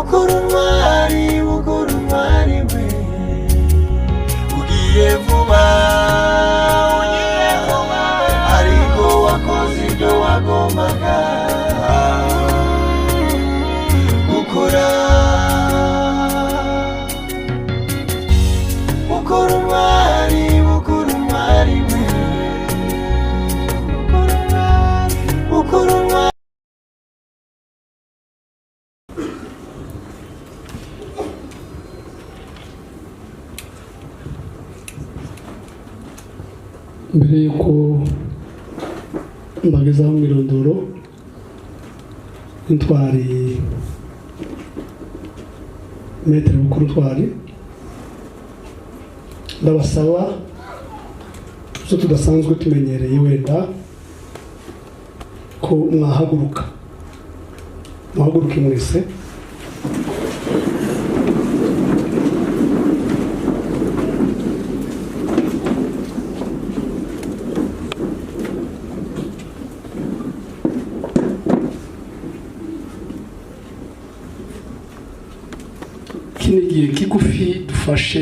Bukuru ntwari, Bukuru ntwari we, ugiye vuba, ugiye vuba, ariko wakoze ibyo wagombaga gukora. Bukuru ntwari, Bukuru ntwari we, Bukuru ntwari, Bukuru ntwari. Mbere y'uko mbagezaho umwirondoro w'intwari Maître Bukuru Ntwari, ndabasaba zo tudasanzwe tumenyereye wenda ko mwahaguruka, muhaguruke mwese. Iki ni igihe kigufi dufashe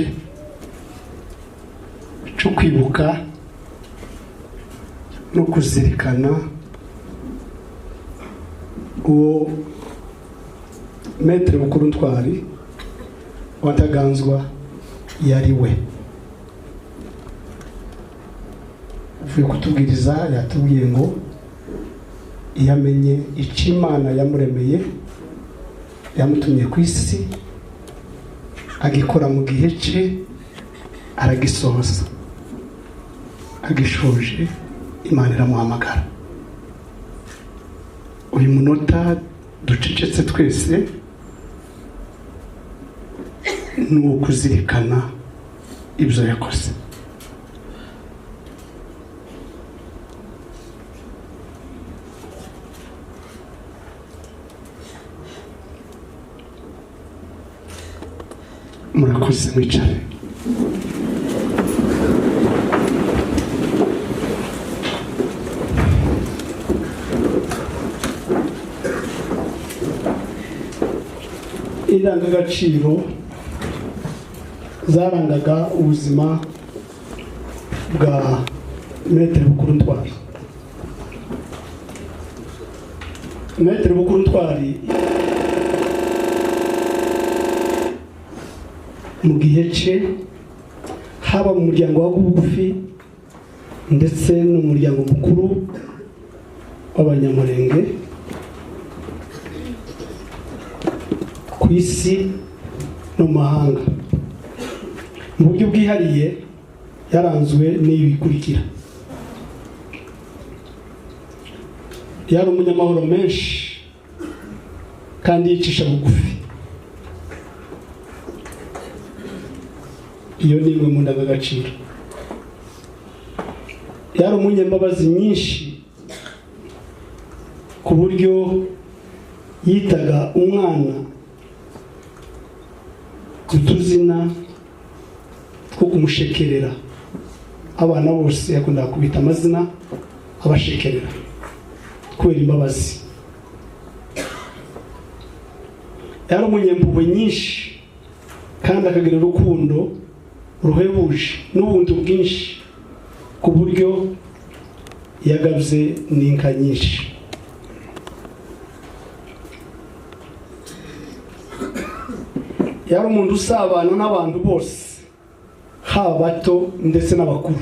cyo kwibuka no kuzirikana uwo Maître Bukuru Ntwari wa Ntaganzwa yari we. Uvuye kutubwiriza yatubwiye ngo iyo amenye icyo Imana yamuremeye, yamutumye ku isi, agikora mu gihe cye, aragisohoza, agishoje Imana iramuhamagara. Uyu munota ducecetse twese ni uwo kuzirikana ibyo yakoze. Murakoze, mwicare. Indangagaciro zarangaga ubuzima bwa Maître Bukuru Ntwari. Maître Bukuru Ntwari mu gihe cye, haba mu muryango wa bugufi ndetse n'umuryango mukuru w'Abanyamurenge ku isi no mu mahanga, mu buryo bwihariye yaranzwe n'ibi bikurikira: yari umunyamahoro menshi kandi yicisha bugufi. Iyo ni imwe mu ndangagaciro. Yari umunyambabazi nyinshi, ku buryo yitaga umwana utuzina two kumushekerera. Abana bose yakundaga kubita amazina abashekerera kubera imbabazi. Yari umunyempuhwe nyinshi kandi akagira urukundo ruhebuje n'ubuntu bwinshi, ku buryo yagabye n'inka nyinshi. Yari umuntu usabana n'abantu bose, haba bato ndetse n'abakuru.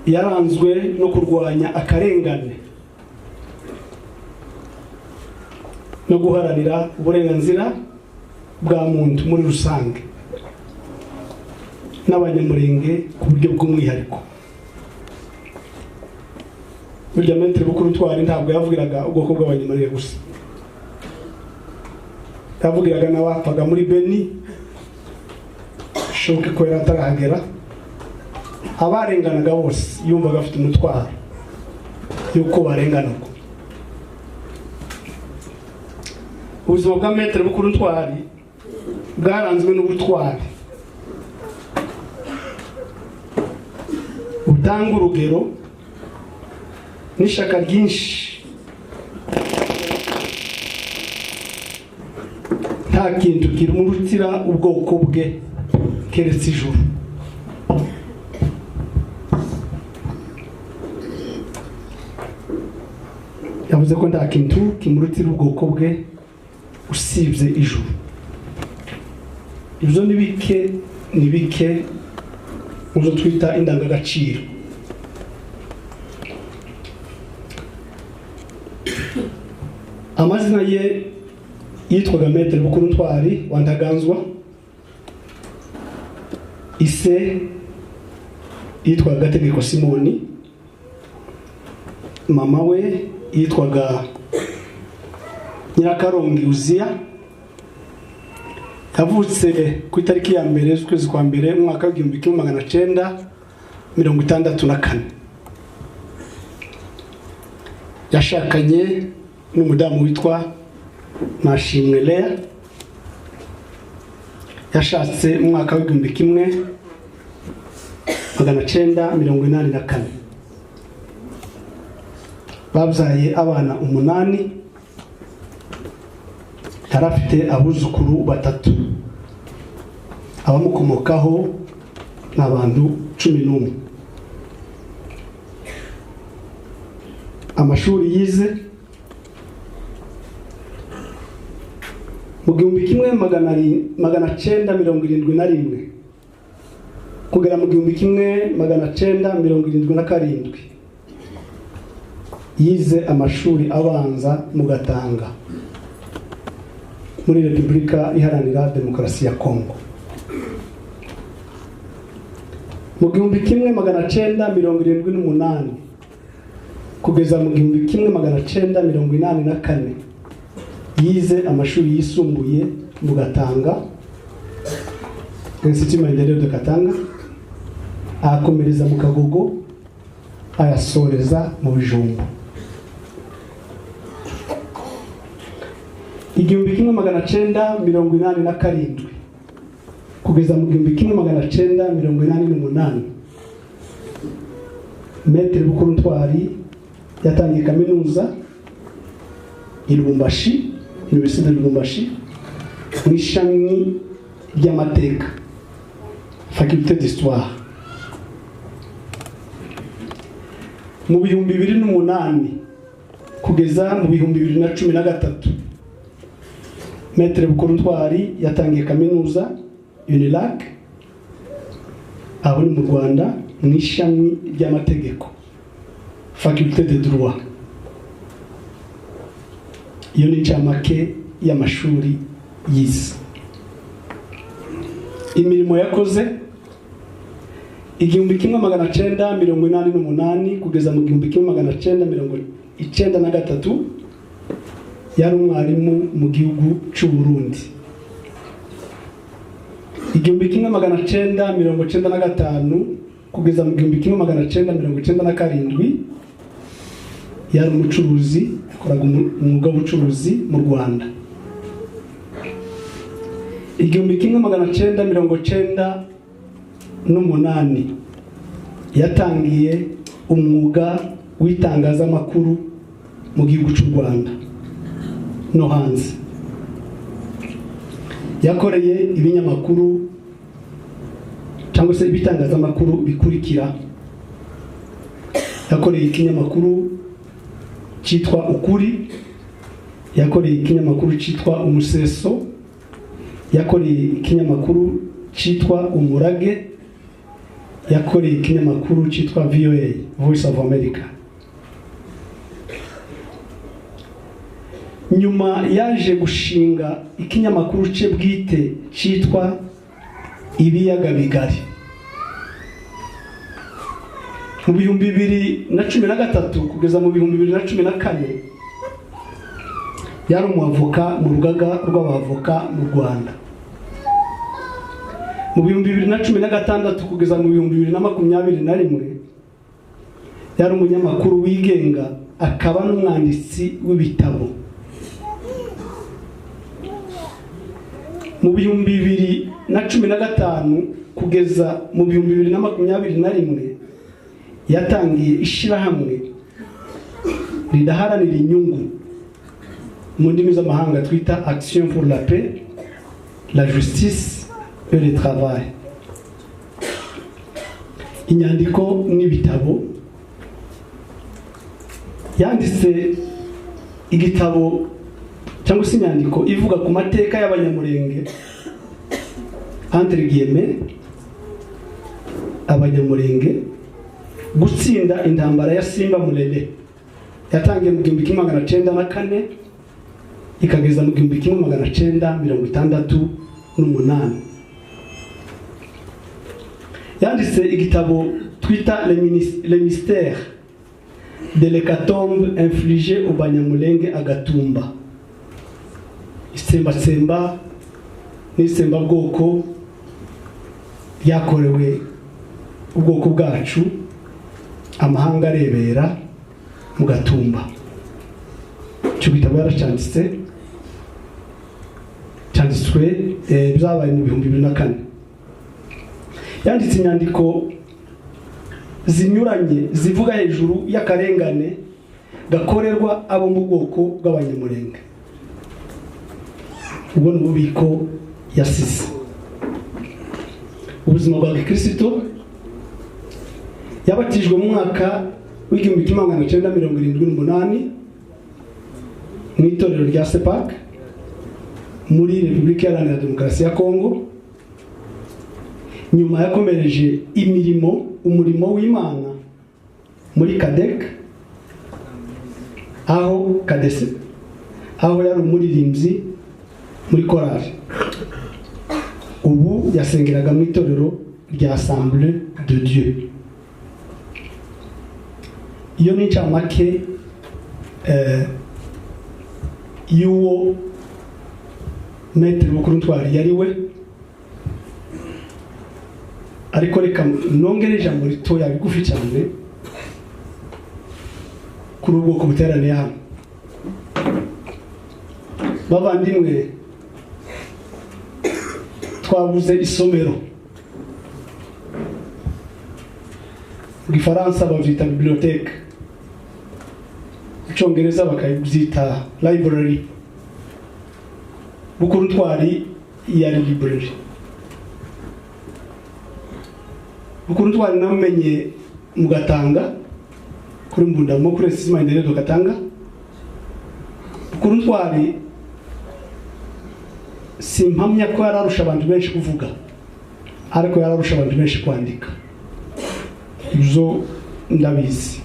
Yaranzwe no kurwanya akarengane no guharanira uburenganzira bwa muntu muri rusange n'Abanyamurenge ku buryo bw'umwihariko. Burya Maître Bukuru Ntwari ntabwo yavugiraga ubwoko bw'Abanyamurenge gusa, yavugiraga n'abapfaga muri Beni, bishoboke ko yari atarahagera. Abarenganaga bose yumvaga afite umutwaro y'uko barenganaga. Ubuzima bwa Maître Bukuru Ntwari bwaranzwe n'ubutwari butanga urugero n'ishyaka ryinshi. Nta kintu kirumurutira ubwoko bwe keretse ijuru. Yavuze ko nta kintu kimurutira ubwoko bwe usibye ijuru. Ibyo ni bike, ni bike muzo twita indangagaciro. Amazina ye yitwaga Maître Bukuru Ntwari wa Ntaganzwa. Ise yitwaga Gategeko Simoni. Mama we yitwaga Nyirakarongi Uzia. Yavutse ku itariki ya 1 z'ukwezi kwa mbere mu mwaka w'1964. Yashakanye n'umudamu witwa Mashimwe Lea. Yashatse mu mwaka w'1984. Babyaye abana 8. Yari afite abuzukuru 3. Abamukomokaho ni abantu 11. Amashuri yize mu 1971 kugera mu 1977 yize amashuri abanza mu Gatanga muri Repubulika Iharanira Demokarasi ya Kongo. Mu 1978 kugeza mu 1984 yize amashuri yisumbuye mu Gatanga, Institut Maendeleo de Katanga, akomereza mu Kagogo, ayasoreza mu Bijumba. 1987 kugeza mu 1988 Maître Bukuru Ntwari yatangiye kaminuza i Lubumbashi, Université de Lubumbashi, mu ishami ry'amateka, Faculté d'Histoire. Mu 2008 kugeza mu 2013 Maître Bukuru Ntwari yatangiye kaminuza UNILAK aho ni mu Rwanda mu ishami ry'amategeko, Faculté de Droit. Iyo ni incamake y'amashuri yize. Imirimo yakoze 1988 kugeza mu 1993 yari umwarimu mu gihugu cy'u Burundi. 1995 kugeza mu 1997 yari umucuruzi, yakoraga umwuga w'ubucuruzi mu Rwanda. 1998 yatangiye umwuga w'itangazamakuru mu gihugu cy'u Rwanda no hanze. Yakoreye ibinyamakuru cyangwa se ibitangazamakuru bikurikira. Yakoreye ikinyamakuru cyitwa Ukuri, yakoreye ikinyamakuru cyitwa Umuseso, yakoreye ikinyamakuru cyitwa Umurage, yakoreye ikinyamakuru cyitwa VOA, Voice of America. Nyuma yaje gushinga ikinyamakuru cye bwite cyitwa Ibiyaga Bigari. Mu 2013 kugeza mu 2014 yari umwavoka mu rugaga rw'abavoka mu Rwanda. Mu 2016 kugeza mu 2021 yari umunyamakuru wigenga akaba n'umwanditsi w'ibitabo. Mu 2015 kugeza mu 2021 yatangiye ishirahamwe ridaharanira inyungu mu ndimi z'amahanga twita Action pour la Paix. La justice et le travail. Inyandiko n'ibitabo, yanditse igitabo cyangwa se inyandiko ivuga ku mateka y'Abanyamurenge, entre guillemets, Abanyamurenge gutsinda intambara ya Simba Mulele yatangiye mu 1904 ikageza mu 1968. Yanditse igitabo twita Les mystères de l'hécatombe infligée au Banyamulenge à Gatumba, itsembatsemba n'itsembabwoko ryakorewe ubwoko bwacu amahanga arebera mu Gatumba. Icyo gitabo yaracyanditse, cyanditswe byabaye mu 2004. Yanditse inyandiko zinyuranye zivuga hejuru y'akarengane gakorerwa abo mu bwoko bw'Abanyamurenge. Ubwo ni ububiko yasize. Ubuzima bwa Gikristo, yabatijwe mu mwaka w'1978 mu itorero rya CEPAC muri Repubulika Iharanira Demokarasi ya Kongo. Nyuma yakomereje imirimo umurimo w'Imana muri Kadek, aho Kadese, aho yari umuririmbyi muri korali. Ubu yasengeraga mu itorero rya Assemblée de Dieu. Iyo ni incamake y'uwo Maître Bukuru Ntwari yari we. Ariko reka nongere ijambo ritoya bigufi cyane kuri ubu bwoko buteraniye hano. Bavandimwe, twabuze isomero. Mu Gifaransa babyita bibliothèque, mu Cyongereza bakabyita library. Bukuru Ntwari yari library. Bukuru Ntwari namumenye mu Gatanga kuri Mbundamo, kuri Sisima Indere do Katanga. Bukuru Ntwari simpamya ko yararusha abantu benshi kuvuga, ariko yararusha abantu benshi kwandika. Ibyo ndabizi.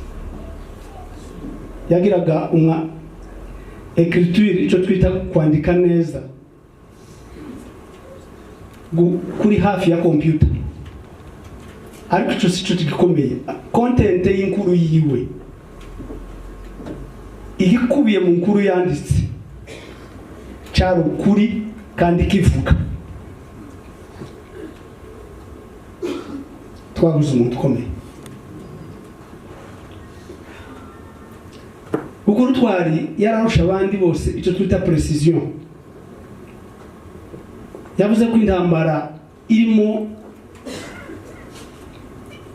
Yagiraga umwa écriture, icyo twita kwandika neza, kuri hafi ya computer. Ariko icyo si cyo gikomeye. Content y'inkuru yiwe igikubiye mu nkuru yanditse cyari ukuri kandi kivuga. Twabuze umuntu ukomeye. Bukuru Ntwari yararusha abandi bose icyo twita precision. Yavuze ko intambara irimo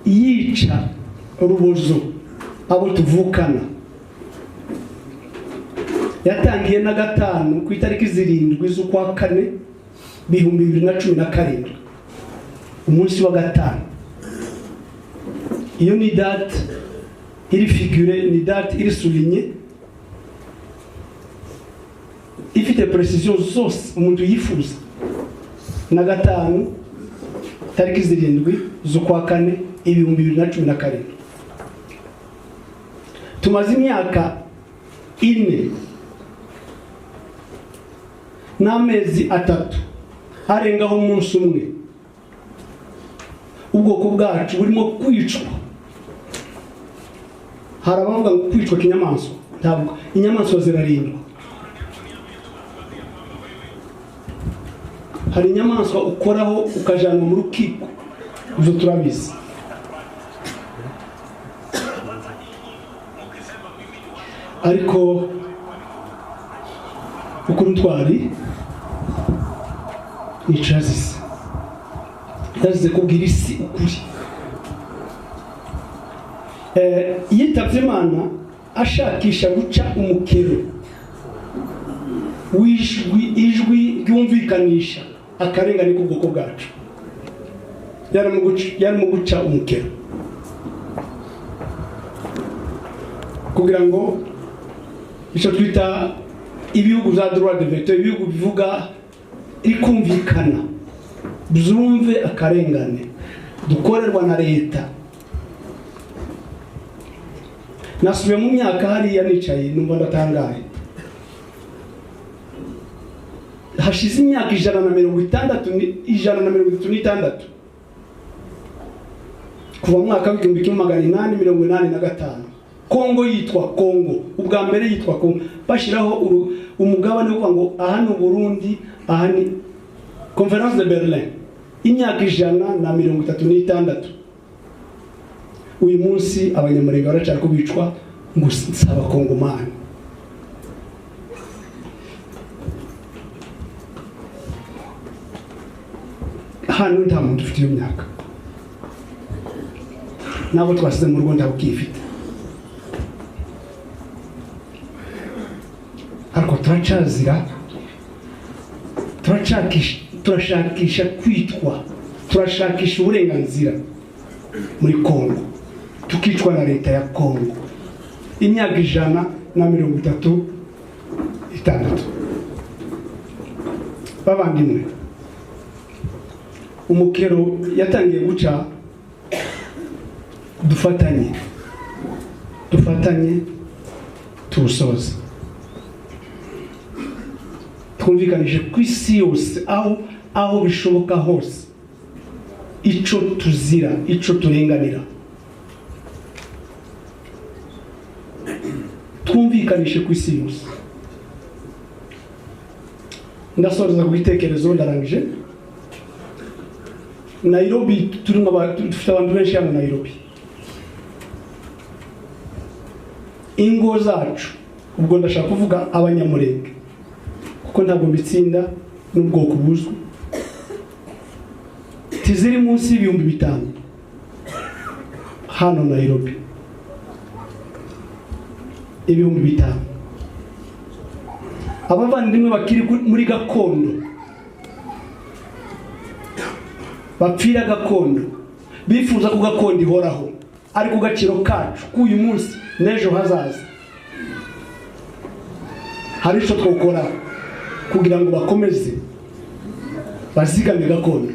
yica urubozo abo tuvukana yatangiye na 5 ku itariki 7 z'ukwa 4 2017, umunsi wa gatanu. Iyo ni date iri figure, ni date iri soulignée, ifite precision zose umuntu yifuza. Na 5 tariki 7 z'ukwa 4 2017. Tumaze imyaka 4 n'amezi 3 arengaho umunsi umwe ubwoko bwacu burimo kwicwa. Hari abavuga ngo kwicwa kinyamaswa, ntabwo inyamaswa zirarindwa. Hari inyamaswa ukoraho ukajanwa mu rukiko, ibyo turabizi. Ariko Bukuru Ntwari nico yazize. Yazize kubwira isi ukuri. Yitavye Imana ashakisha guca umukero w'ijwi, ijwi ryumvikanisha akarengane k'ubwoko bwacu. Yarimo guca umukero kugira ngo icyo twita ibihugu za droit de veto, ibihugu bivuga ikumvikana, byumve akarengane dukorerwa na leta. Nasubiye mu myaka hariya nicaye numva ndatangaye. Hashize imyaka 166 kuva mu mwaka w'1885 Kongo yitwa Kongo, ubwa mbere yitwa Kongo, bashiraho umugabane uvuga ngo aha ni Burundi, aha ni Conference de Berlin. Imyaka 136 uyu munsi abanyamurenge baracari kubicwa ngo saba Kongomani. Hano nta muntu ufite iyo myaka, nabo twasize mu rugo ntabwo ukifite, ariko turacazira, turashakisha kwitwa, turashakisha uburenganzira muri Kongo, tukicwa na leta ya Kongo imyaka 136. Bavandimwe, umukero yatangiye guca, dufatanye tuwusoze, twumvikanishe ku isi yose aho bishoboka hose ico tuzira, ico turenganira, twumvikanishe ku isi yose. Ndasoreza ku gitekerezo, ndarangije. Nairobi dufite abantu benshi hano Nairobi. Ingo zacu, ubwo ndashaka kuvuga abanyamurenge kuko ntabwo mbitsinda n'ubwoko buzwi, tiziri munsi y'ibihumbi 5 hano Nairobi, 5,000. Abavandimwe bakiri muri gakondo, bapfira gakondo, bifuza ko gakondo ihoraho, ariko gaciro kacu k'uyu munsi n'ejo hazaza, hari icyo twokora kugira ngo bakomeze bazigame gakondo.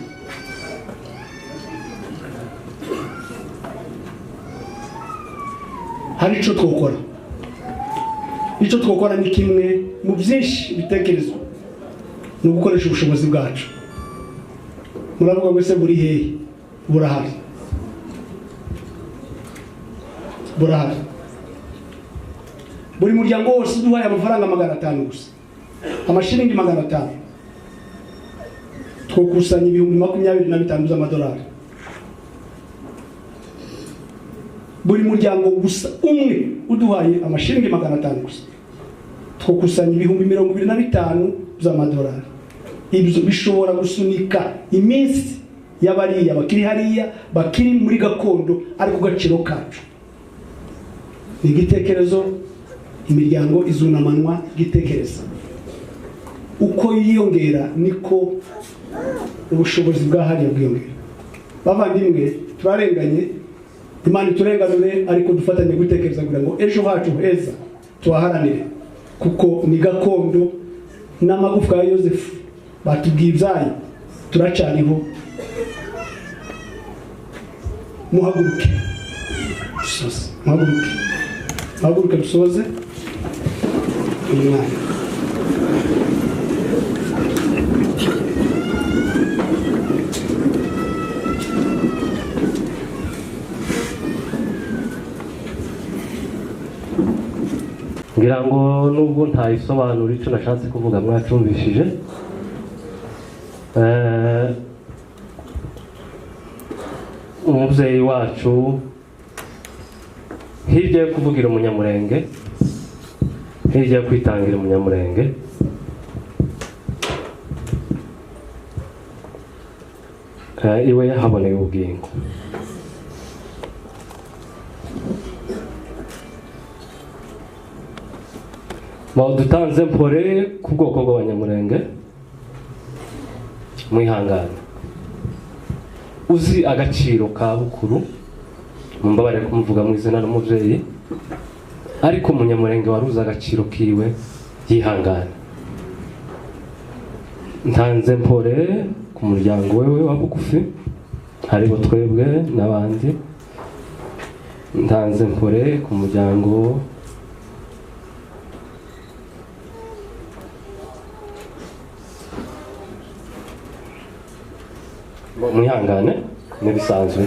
Hari icyo twokora. Icyo twokora ni kimwe mu byinshi bitekerezwa, ni ugukoresha ubushobozi bwacu. Muravuga ngo ese buri hehe? Burahari, burahari. Buri muryango wose uduhaye amafaranga 500 gusa, amashiringi 500, twokusanya 25,000 z'amadolari. Buri muryango gusa umwe uduhaye amashiringi 500 gusa, twokusanya 25,000 z'amadolari. Ibyo bishobora gusunika iminsi y'abariya bakiri hariya, bakiri muri gakondo, ariko gaciro kacu. Ni igitekerezo, imiryango izunamanwa igitekereza. Uko yiyongera niko ubushobozi bwahariye bwiyongera. Bavandimwe, turarenganye, Imana iturenganure, ariko dufatanye gutekereza kugira ngo ejo hacu heza tuhaharanire, kuko ni gakondo n'amagufwa ya Yosefu batubwiye ibyayo, turacariho. Muhaguruke dusoze, muhaguruke, muhaguruke dusoze umwanya. Ngira ngo nubwo ntayisobanura icyo nashatse kuvuga mwacumvishije. Umubyeyi wacu hirya yo kuvugira umunyamurenge, hirya yo kwitangira umunyamurenge, iwe yahaboneye ubugingo. Dutanze mpore ku bwoko bw'abanyamurenge, Mwihangane. Uzi agaciro ka Bukuru, mumbabarire kumuvuga mu izina n'umubyeyi, ariko Umunyamurenge waruzi agaciro kiwe yihangane. Ntanze mpore ku muryango wewe wa bugufi, haribo twebwe n'abandi. Ntanze mpore ku muryango mwihangane n'ibisanzwe.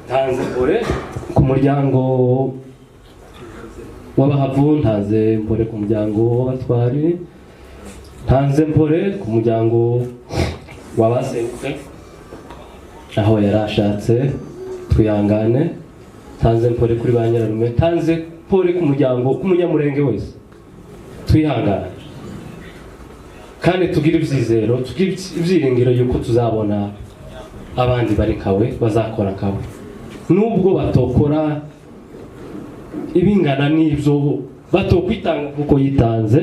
Ntanze mpore ku muryango w'abahavu, ntanze mpore ku muryango w'abatwari, ntanze mpore ku muryango w'abasenguke aho yarashatse, twihangane. Ntanze mpore kuri ba nyirarume, ntanze mpore ku muryango k'umunyamurenge wese, twihangane kandi tugire ibyizero, tugire ibyiringiro yuko tuzabona abandi bari kawe bazakora kawe, nubwo batokora ibingana n'ibyo, batokwitanga kuko yitanze.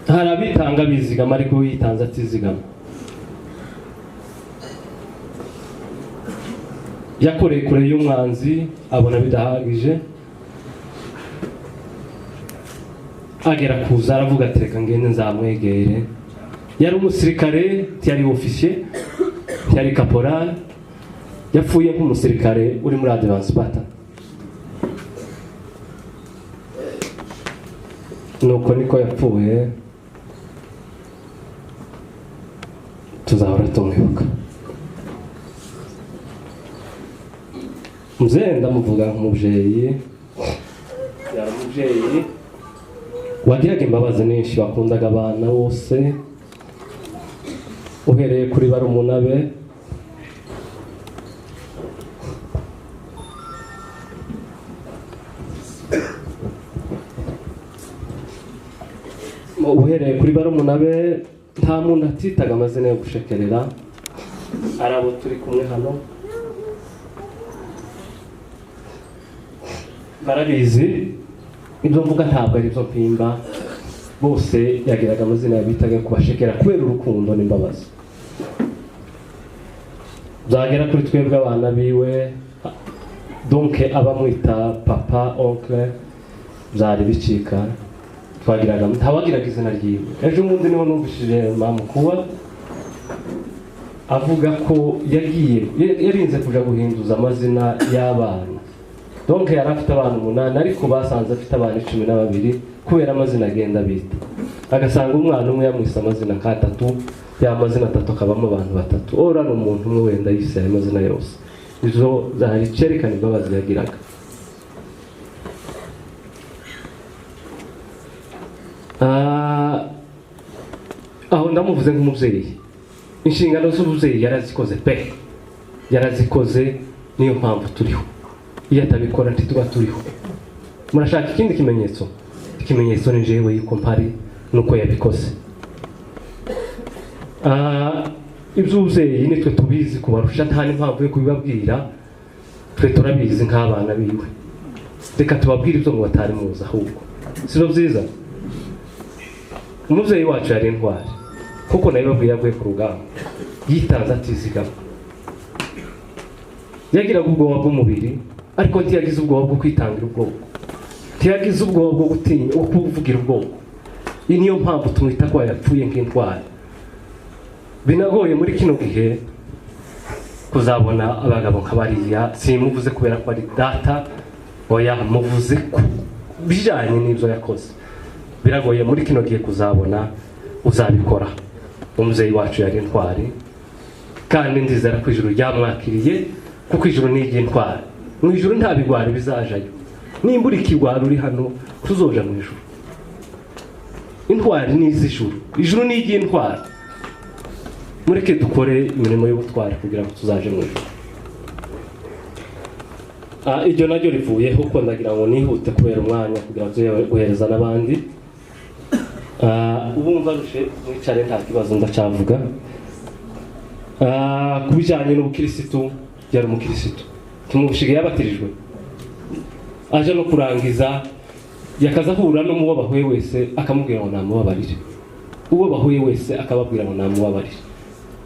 Hari abitanga bizigama, ariko yitanze atizigama. Yakoreye kure y'umwanzi, abona bidahagije, agera kuza aravuga ati reka ngende nzamwegere. Yari umusirikare, ntiyari ofisiye, ntiyari caporal, yapfuye nk'umusirikare uri muri advance bata. Nuko niko yapfuye, tuzahora tumwibuka. Mzee ndamuvuga nk'umubyeyi, yari umubyeyi wagiraga imbabazi nyinshi, wakundaga abana bose, uhereye kuri barumuna be. Uhereye kuri barumuna be nta muntu atitaga amazina yo gushekerera. Arabo turi kumwe hano barabizi, ibyo mvuga ntabwo ari byo mpimba. Bose yagiraga amazina yabitaga kubashekera kubera urukundo n'imbabazi. Byagera kuri twebwe abana biwe, donc abamwita papa, oncle, byari bicika. Twagiraga ntawagiraga izina ryiwe. Ejo bundi niho numvishije mama kuba avuga ko yagiye yarinze kuja guhinduza amazina y'abana. Donc yari afite abana 8, ariko basanze afite abana 12 kubera amazina agenda bita. Agasanga umwana umwe yamwise amazina katatu, ya mazina atatu akabamo abantu batatu. Ora ni umuntu umwe wenda yise ayo mazina yose. Izo zari cerekana imbabazi yagiraga. Aho ndamuvuze nk'umubyeyi, inshingano z'umubyeyi yarazikoze pe, yarazikoze, niyo mpamvu turiho. Iyo atabikora ntituba turiho. Murashaka ikindi kimenyetso? Ikimenyetso ni jewe yuko mpari nuko yabikoze. Iby'ububyeyi nitwe tubizi kubarusha, nta n'impamvu yo kubibabwira, twe turabizi nk'abana biwe. Reka tubabwire ibyo ngo batari muzi ahubwo, sibyo byiza? Umubyeyi wacu yari intwari, kuko nabibabwiye yaguye ku rugamba, yitanze atizigama. Yagiraga ubwoba bw'umubiri, ariko ntiyagize ubwoba bwo kwitangira ubwoko, ntiyagize ubwoba bwo gutinya kuvugira ubwoko. Iyi niyo mpamvu tumwita ko yapfuye nk'intwari. Binagoye muri kino gihe kuzabona abagabo nka bariya. Simuvuze kubera ko ari data, oya, muvuze ku bijanye n'ibyo yakoze. Biragoye muri kino gihe kuzabona uzabikora. Umubyeyi wacu yari intwari, kandi ndizera ko ijuru ryamwakiriye, kuko ijuru ni iry'intwari. Mu ijuru nta bigwari bizajayo. Nimba uri ikigwari uri hano, tuzoja mu ijuru. Intwari ni iz'ijuru, ijuru ni iry'intwari. Mureke dukore imirimo y'ubutwari kugira ngo tuzaje mu ijuru. Iryo naryo rivuyeho ko ndagira ngo nihute kubera umwanya kugira ngo tuze guhereza n'abandi. Ubumva rushe mwicare nta kibazo ndacavuga. Ku bijyanye n'ubukirisitu, yari umukirisitu, tumushige yabatirijwe, aje no kurangiza yakaza ahura n'umubabahuye wese akamubwira ngo namubabarire. Uwo bahuye wese akababwira ngo namubabarire.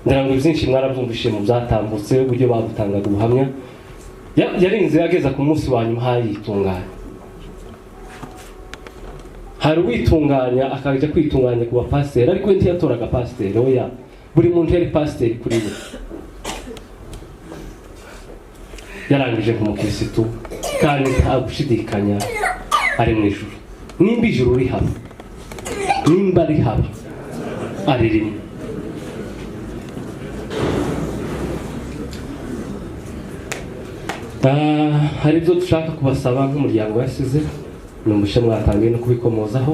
Ngira ngo byinshi mwarabyumvise mu byatambutse uburyo babutangaga ubuhamya. Yarinze ageza ku munsi wa nyuma hayitunganya. Hari uwitunganya akajya kwitunganya ku bapasiteri, ariko we ntiyatoraga pasiteri, oya, buri muntu yari pasiteri kuri we. Yarangije nk'umukirisitu kandi nta gushidikanya ari mu ijuru. Nimba ijuru rihaba, nimba rihaba, aririmo. Hari ibyo dushaka kubasaba nk'umuryango yasize, ni umushe mwatangiye no kubikomozaho.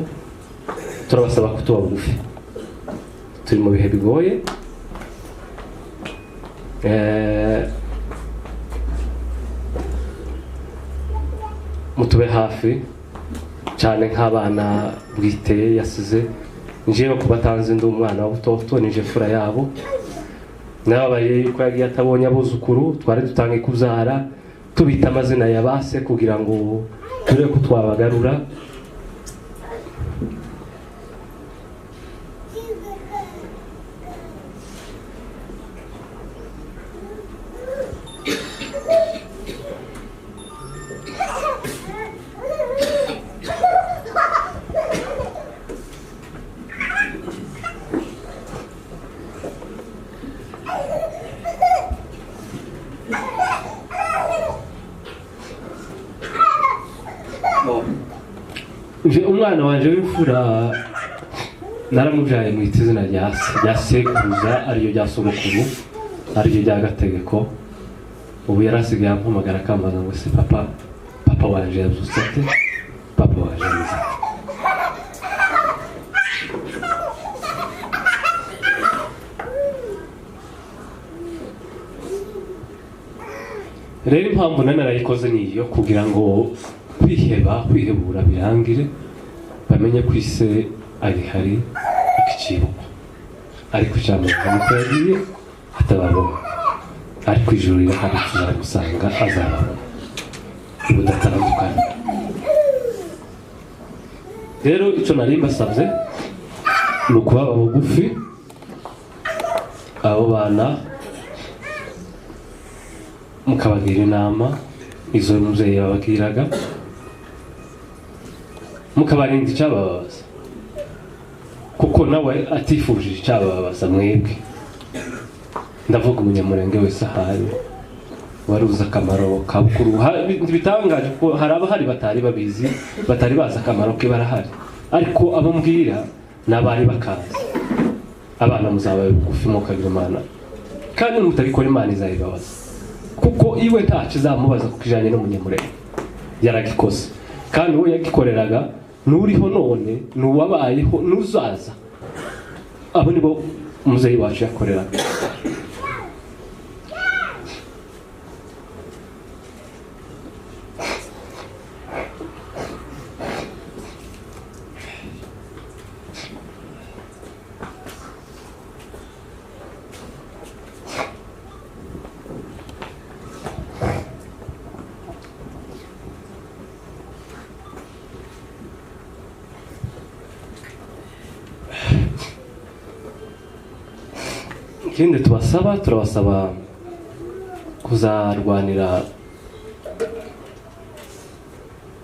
Turabasaba kutuba bugufi, turi mu bihe bigoye. Mutube hafi cyane nk'abana bwite yasize. Njewe kubatanze ndi umwana w'ubutoto, nije fura yabo. Nababaye yuko yagiye atabonye abuzukuru, twari dutangiye kubyara tubita amazina ya base kugira ngo turebe ko twabagarura. Umwana wanje w'imfura naramubyaye mu izina rya se, rya sekuruza, ariryo rya sogokuru, ariryo rya gategeko. Ubu yarasigaye ampamagara akambaza ngo se papa, papa wanje yabyutse ate, papa wanje ameze ate. Rero impamvu narayikoze ni iyo kugira ngo kwiheba, kwihebura birangire, bamenye ko ise ari hari akicibukwa, ariko ijambo nuko yagiye atababona, ariko ijuru rirahari tuzamusanga azababona ubudatandukanye. Rero icyo nari mbasabye ni ukubaba bugufi abo bana, mukabagira inama izo umubyeyi yababwiraga, mukabarinda icyabababaza, kuko nawe atifuje icyabababaza mwebwe. Ndavuga umunyamurenge wese ahari wari uzi akamaro ka bukuru. Bitangaje ko hari abahari batari babizi, batari bazi akamaro ke, barahari, ariko abo mbwira n'abari bakazi. Abana muzabaye bugufi mukagira Imana, kandi mutabikora Imana izabibabaza, kuko iwe ntacyo izamubaza ku kijanye n'umunyamurenge. Yaragikoze, kandi uwo yagikoreraga n'uriho none, n'uwabayeho, n'uzaza, abo nibo umuzeyi wacu yakoreraga. Ikindi tubasaba, turabasaba kuzarwanira,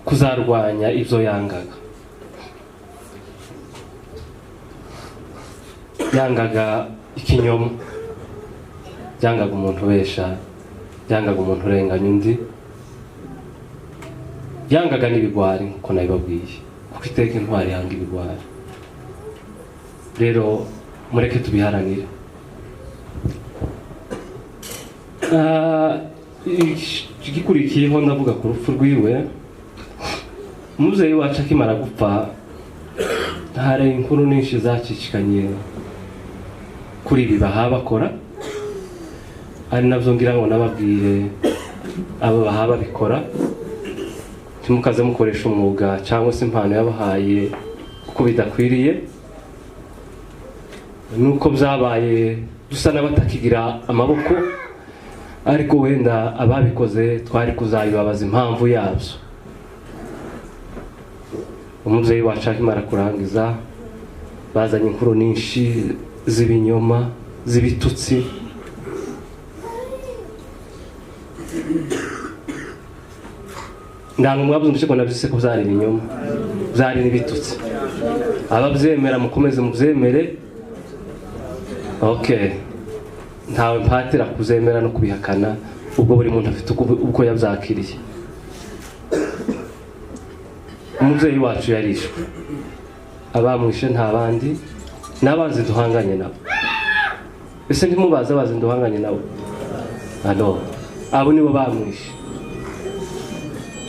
kuzarwanya ibyo yangaga. Yangaga ikinyoma, yangaga umuntu ubesha, yangaga umuntu urenganya undi, yangaga n'ibigwari nkuko nabibabwiye, kuko iteka intwari yanga ibigwari. Rero mureke tubiharanire. Igikurikiyeho ndavuga ku rupfu rwiwe. Umuzeyi wacu akimara gupfa, hari inkuru nyinshi zacicikanye kuri ibi baha bakora, ari nabyo ngira ngo nababwire abo baha babikora, ntimukaze mukoresha umwuga cyangwa se impano yabahaye kuko bidakwiriye. Nuko byabaye dusa n'abatakigira amaboko, ariko wenda ababikoze twari kuzabibabaza impamvu yabyo. Umubyeyi wacu akimara kurangiza, Bazanye inkuru nyinshi z'ibinyoma, z'ibitutsi. Ndango mwabuze ko nabyise ko byari ibinyoma, byari n'ibitutsi. Ababyemera mukomeze mubyemere. Okay, ntawe mpatira kuzemera no kubihakana, ubwo buri muntu afite uko yabyakiriye. Umubyeyi wacu yarishwe, abamwishe nta bandi, n'abanzi duhanganye nabo. Ese ntimubaze abazi duhanganye nabo? Alo, abo nibo bamwishe.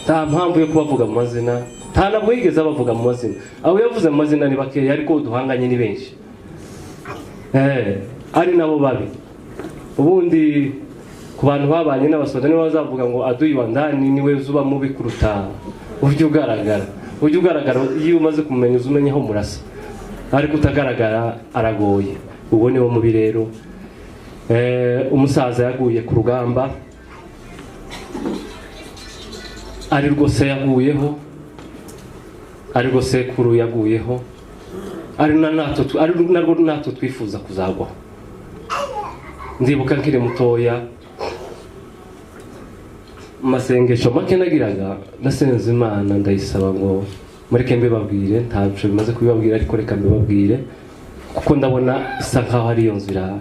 Nta mpamvu yo kubavuga mu mazina, nta nabwo yigeze abavuga mu mazina. Abo yavuze mu mazina ni bakeya, ariko duhanganye ni benshi. Ari nabo babi. Ubundi ku bantu babanye n'abasoda nibo bazavuga ngo aduyi wa ndani niwe uzuba mubi kuruta ujya ugaragara. Ujya ugaragara iyo umaze kumenya uzumenye aho murasa, ariko utagaragara aragoye. Ubwo niwo mubi rero. Umusaza yaguye ku rugamba, ari rwose yaguyeho, ari rwose kuru yaguyeho, ari narwo natwe twifuza kuzagwaho. Ndibuka nkiri mutoya, masengesho make nagiraga, nasenze Imana ndayisaba ngo mureke mbibabwire. Ntabwo bimaze kubibabwira, ariko reka mbibabwire kuko ndabona isa nkaho ari iyo nzira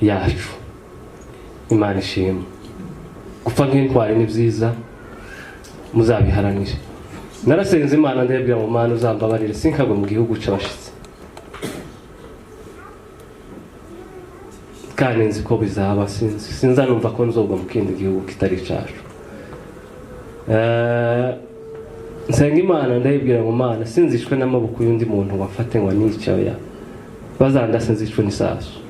yacu. Imana ishimwe. Gupfa nk'intwari ni byiza, muzabiharanire. Narasenze Imana ndayibwira ngo Mana uzambabarire sinkagwe mu gihugu c'abashitsi, kandi nzi ko bizaba. Sinzanumva ko nzogwa mu kindi gihugu kitari icacu. Nsenga Imana ndayibwira ngo Mana sinzishwe n'amaboko y'undi muntu wafate ngo anice, oya, bazanda sinzishwe n'isasu.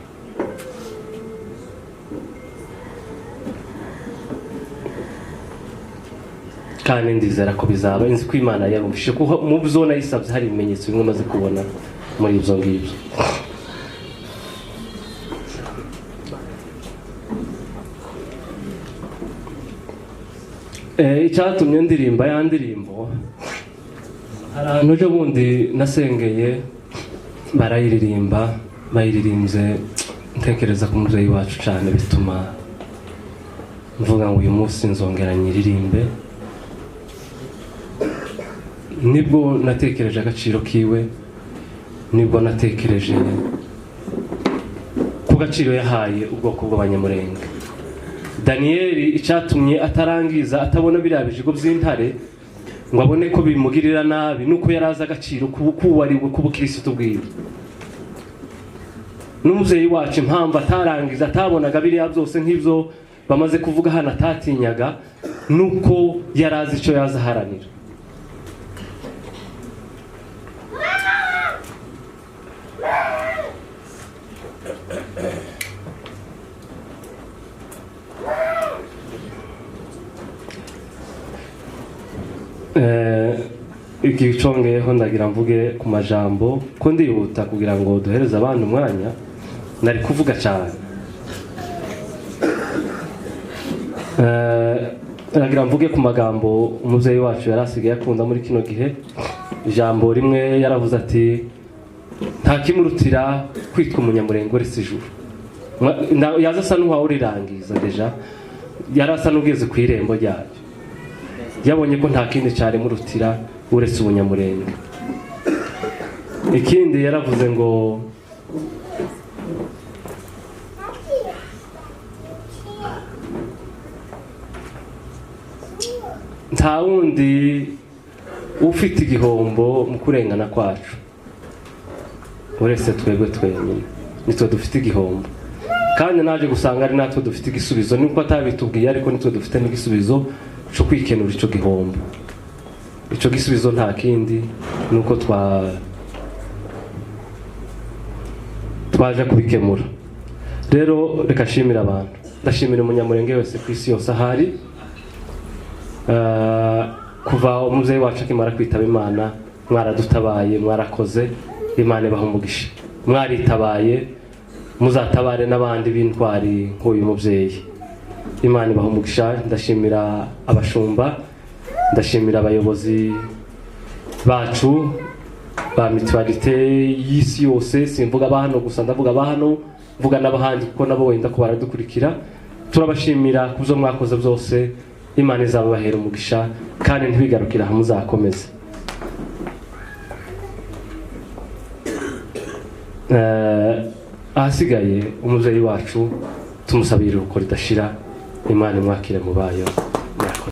Kandi ndizera ko bizaba. Nzi ko Imana yarumvise, kuko mu byo nayisabye hari ibimenyetso bimwe maze kubona muri ibyo ngibyo. Icyatumye ndirimba ya ndirimbo, hari ahantu ejo bundi nasengeye barayiririmba, bayiririmbye ntekereza ku mubyeyi wacu cyane, bituma mvuga ngo uyu munsi nzongera nyiririmbe. Nibwo natekereje agaciro kiwe, nibwo natekereje ku gaciro yahaye ubwoko bw'Abanyamurenge. Daniyeli icyatumye atarangiza atabona biriya bijigo by'intare ngo abone ko bimugirira nabi, nuko yarazi agaciro k'uwariwe k'ubukirisitu bwiwe. N'umubyeyi wacu impamvu atarangiza atabonaga biriya byose nk'ibyo bamaze kuvuga hano atatinyaga, nuko yarazi icyo yazaharanira. Igicongeyeho ndagira mvuge ku majambo ko ndihuta kugira ngo duhereze abantu umwanya, nari kuvuga cyane. Ndagira mvuge ku magambo umubyeyi wacu yarasigaye akunda muri kino gihe. Ijambo rimwe yaravuze ati nta kimurutira kwitwa umunyamurenge uretse ijuru. Yaza asa n'uwawe urirangiza deja, yarasa n'ugeze ku irembo ryayo. Yabonye ko nta kindi cyaremurutira uretse ubunyamurenge. Ikindi yaravuze ngo nta wundi ufite igihombo mu kurengana kwacu uretse twebwe twenyine, nitwe dufite igihombo. Kandi naje gusanga ari natwe dufite igisubizo, nubwo atabitubwiye ariko nitwe dufite n'igisubizo cyo kwikenura icyo gihombo. Icyo gisubizo nta kindi nuko twaje kubikemura. Rero reka nshimire abantu, ndashimira umunyamurenge wese ku isi yose ahari. Kuva umubyeyi wacu akimara kwitaba Imana, mwaradutabaye, mwarakoze, Imana ibaha umugisha. Mwaritabaye, muzatabare n'abandi b'intwari nk'uyu mubyeyi. Imana ibaha umugisha. Ndashimira abashumba, ndashimira abayobozi bacu Ba Mutualité y'isi yose, simvuga aba hano gusa, ndavuga aba hano, mvuga n'abahandi kuko nabo wenda ko baradukurikira. Turabashimira ku byo mwakoze byose. Imana izababahera umugisha kandi ntibigarukire aha, muzakomeze. Ahasigaye umubyeyi wacu tumusabira iruhuko ridashira, Imana imwakire mu bayo.